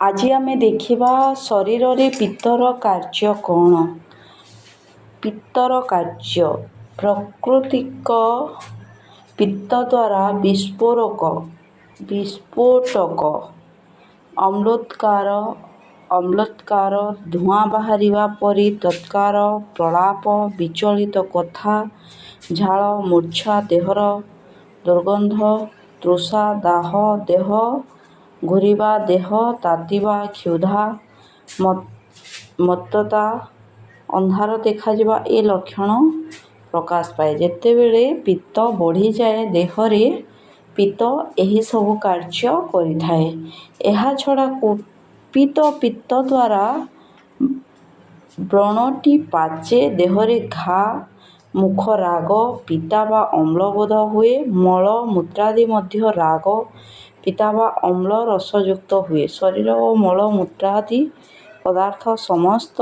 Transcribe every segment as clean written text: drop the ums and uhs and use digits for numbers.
ଆଜି ଆମେ ଦେଖିବା ଶରୀରରେ ପିତ୍ତର କାର୍ଯ୍ୟ କ'ଣ। ପିତ୍ତର କାର୍ଯ୍ୟ ପ୍ରାକୃତିକ ପିତ୍ତ ଦ୍ୱାରା ବିସ୍ଫୋରକ, ବିସ୍ଫୋଟକ ଅମ୍ଲୋଦ୍ଗାର, ଅମ୍ଲୋଦ୍ଗାର, ଧୂଆଁ ବାହାରିବା ପରି ତତ୍କାର ପ୍ରଳାପ, ବିଚଳିତ କଥା, ଝାଳ, ମୂର୍ଚ୍ଛା, ଦେହର ଦୁର୍ଗନ୍ଧ, ତୃଷା ଦାହ, ଦେହ ଘୂରିବା, ଦେହ ତାତିବା, କ୍ଷୁଧା, ମତ୍ତତା, ଅନ୍ଧାର ଦେଖାଯିବା ଏ ଲକ୍ଷଣ ପ୍ରକାଶ ପାଏ। ଯେତେବେଳେ ପିତ୍ତ ବଢ଼ିଯାଏ ଦେହରେ, ପିତ୍ତ ଏହିସବୁ କାର୍ଯ୍ୟ କରିଥାଏ। ଏହାଛଡ଼ା କୁପିତ ପିତ୍ତ ଦ୍ୱାରା ବ୍ରଣଟି ପାଚେ, ଦେହରେ ଘା, ମୁଖ ରାଗ, ପିତା ବା ଅମ୍ଳବୋଧ ହୁଏ। ମଳ ମୂତ୍ରାଦି ମଧ୍ୟ ରାଗ, ପିତା ବା ଅମ୍ଳ ରସଯୁକ୍ତ ହୁଏ। ଶରୀର ଓ ମଳ ମୂତ୍ରାଦି ପଦାର୍ଥ ସମସ୍ତ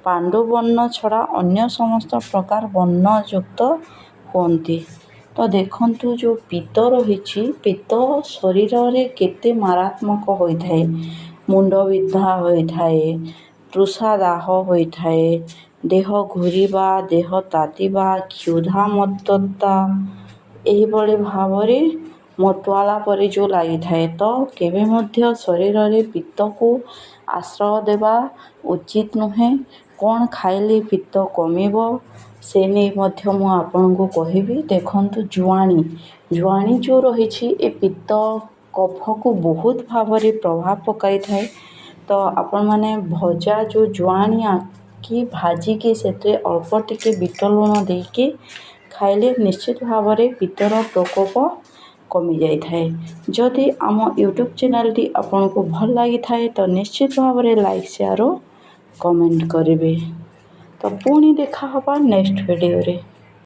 ପାଣ୍ଡୁବର୍ଣ୍ଣ ଛଡ଼ା ଅନ୍ୟ ସମସ୍ତ ପ୍ରକାର ବର୍ଣ୍ଣଯୁକ୍ତ ହୁଅନ୍ତି। ତ ଦେଖନ୍ତୁ, ଯେଉଁ ପିତ୍ତ ରହିଛି, ପିତ୍ତ ଶରୀରରେ କେତେ ମାରାତ୍ମକ ହୋଇଥାଏ। ମୁଣ୍ଡ ବିନ୍ଧା ହୋଇଥାଏ, ତୃଷାଦାହ ହୋଇଥାଏ, ଦେହ ଘୂରିବା, ଦେହ ତାତିବା, କ୍ଷୁଧା, ମତ୍ତତା, ଏହିଭଳି ଭାବରେ ମତୁଆଲା ପରି ଯେଉଁ ଲାଗିଥାଏ। ତ କେବେ ମଧ୍ୟ ଶରୀରରେ ପିତ୍ତକୁ ଆଶ୍ରୟ ଦେବା ଉଚିତ ନୁହେଁ। କ'ଣ ଖାଇଲେ ପିତ୍ତ କମିବ, ସେ ନେଇ ମଧ୍ୟ ମୁଁ ଆପଣଙ୍କୁ କହିବି। ଦେଖନ୍ତୁ, ଜୁଆଣି, ଜୁଆଣି ଯେଉଁ ରହିଛି, ଏ ପିତ୍ତ କଫକୁ ବହୁତ ଭାବରେ ପ୍ରଭାବ ପକାଇଥାଏ। ତ ଆପଣମାନେ ଭଜା ଯେଉଁ ଜୁଆଣି ଆଙ୍କି ଭାଜିକି ସେଥିରେ ଅଳ୍ପ ଟିକେ ବିଟ ଲୁଣ ଦେଇକି ଖାଇଲେ ନିଶ୍ଚିତ ଭାବରେ ପିତ୍ତର ପ୍ରକୋପ କମିଯାଇଥାଏ। ଯଦି ଆମ ୟୁଟ୍ୟୁବ୍ ଚ୍ୟାନେଲ୍ଟି ଆପଣଙ୍କୁ ଭଲ ଲାଗିଥାଏ, ତ ନିଶ୍ଚିତ ଭାବରେ ଲାଇକ୍, ସେୟାର ଓ କମେଣ୍ଟ କରିବେ। ତ ପୁଣି ଦେଖା ହେବା ନେକ୍ସଟ ଭିଡ଼ିଓରେ।